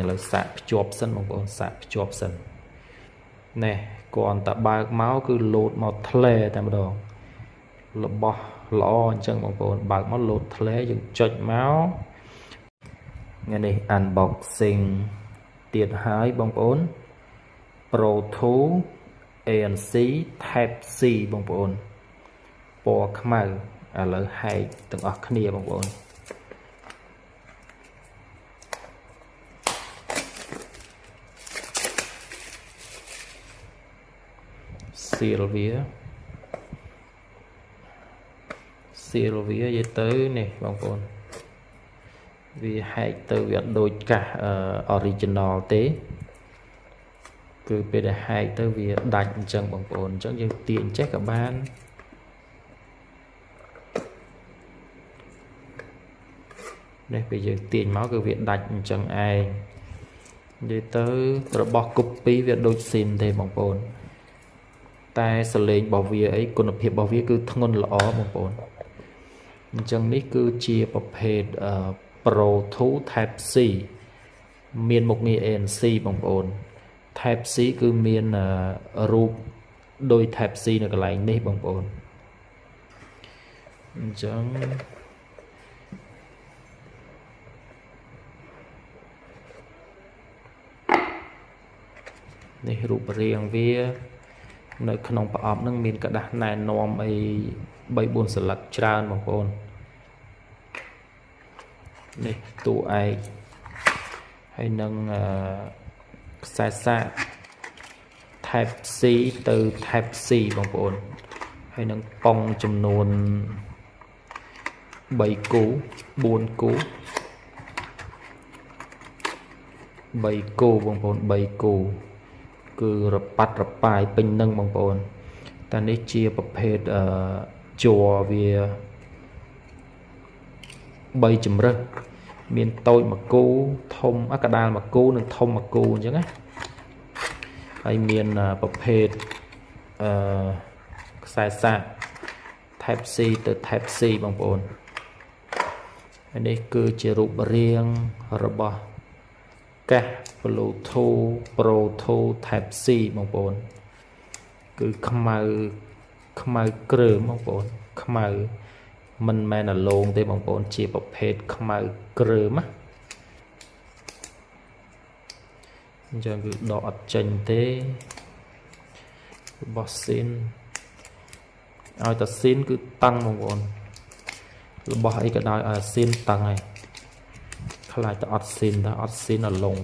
ឥឡូវសាកភ្ជាប់សិនបងប្អូនសាកភ្ជាប់សិននេះគ្រាន់តែបើកមកគឺលោតមកធ្លែតែម្ដងរបស់ល្អអញ្ចឹងបងប្អូនបើកមកលោតធ្លែយើងចុចមកថ្ងៃនេះ unboxing ទៀតហើយបងប្អូន Pro 2 ANC Type C បងប្អូនពណ៌ខ្មៅឥឡូវហែកទាំងអស់គ្នាបងប្អូនសៀលវាសៀលវានិយាយទៅនេះបងប្អូនវាហែកទៅវាអត់ដូចកាស original ទេគឺពេលដែលហែកទៅវាដាច់អញ្ចឹងបងប្អូនអញ្ចឹងយើងទាញចេះក៏បាននេះពេលយើងទាញមកគឺវាដាច់អញ្ចឹងឯងនិយាយទៅរបស់ copy វាដូចស៊ីនទេបងប្អូនតែសលេងរបស់វាអីគុណភាពរបស់វាគឺធ្ងន់ល្អបងប្អូនអញ្ចឹងនេះគឺជាប្រភេទ Pro 2 Type C មានមុខងារ ANC បងប្អូន Type C គឺមានរូបដោយ Type C នៅកន្លែងនេះបងប្អូនអញ្ចឹងនេះរូបរាងវានៅក្នុងប្រអប់នឹងមានក្រដាសណែនាំអី3 4សន្លឹកច្រើនបងប្អូននេះតួឯកហើយនឹងខ្សែសាក Type C ទៅ Type C បងប្អូនហើយនឹងប៉ុងចំនួន3គូ4គូ3គូបងប្អូន3គូគឺរប៉ាត់រប៉ាយពេញនឹងបងប្អូនតែនេះជាប្រភេទអឺជ័រវា3ជំរើសមានតូចមួយគូធំកដាលមួយគូនិងធំមួយគូអញ្ចឹងណាហើយមានប្រភេទអឺខ្សែសាក Type C ទៅ Type C បងប្អូនហើយនេះគឺជារូបរាងរបស់កាស Bluetooth Pro 2 Type C បងប្អូនគឺខ្មៅខ្មៅគ្រើមបងប្អូនខ្មៅមិនមែនអាឡងទេបងប្អូនជាប្រភេទខ្មៅគ្រើមណាអញ្ចឹងគឺដកអត់ចេញទេរបស់ស៊ីនឲ្យតែស៊ីនគឺតឹងបងប្អូនរបស់អីក៏ដោយឲ្យស៊ីនតឹងហើយខ្លាចតែអត់ស៊ីនតែអត់ស៊ីនអាឡង